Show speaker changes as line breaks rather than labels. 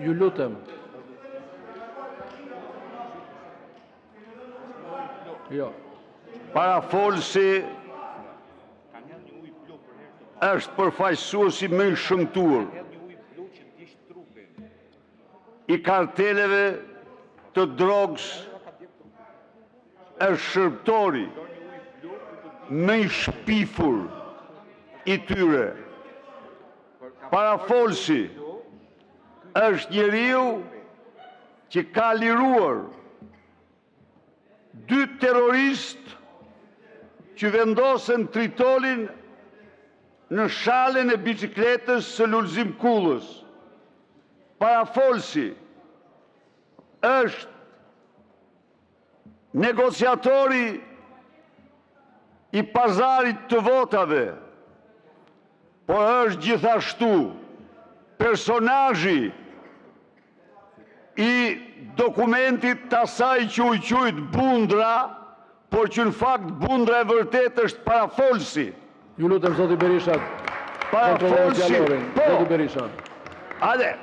Ju lutem! Jo.
Parafolësi është përfaqësuesi më i shëmtuar i karteleve të drogës, është shërbëtori më i shpifur i tyre. Parafolësi është njeriu që ka liruar dy terroristë që vendosën tritolin në shalën e biçikletës së Lulzim Kullës. Parafolësi është negociatori i pazarit të votave, por është gjithashtu personazhi i dokumentit të asaj që u quajt bundrra, por që në fakt bundrra e vërtetë është parafolësi.
Ju lutem, zoti Berisha, kontrolloni fjalorin.
Parafolësi, po.
Zoti Berisha.
Hajde.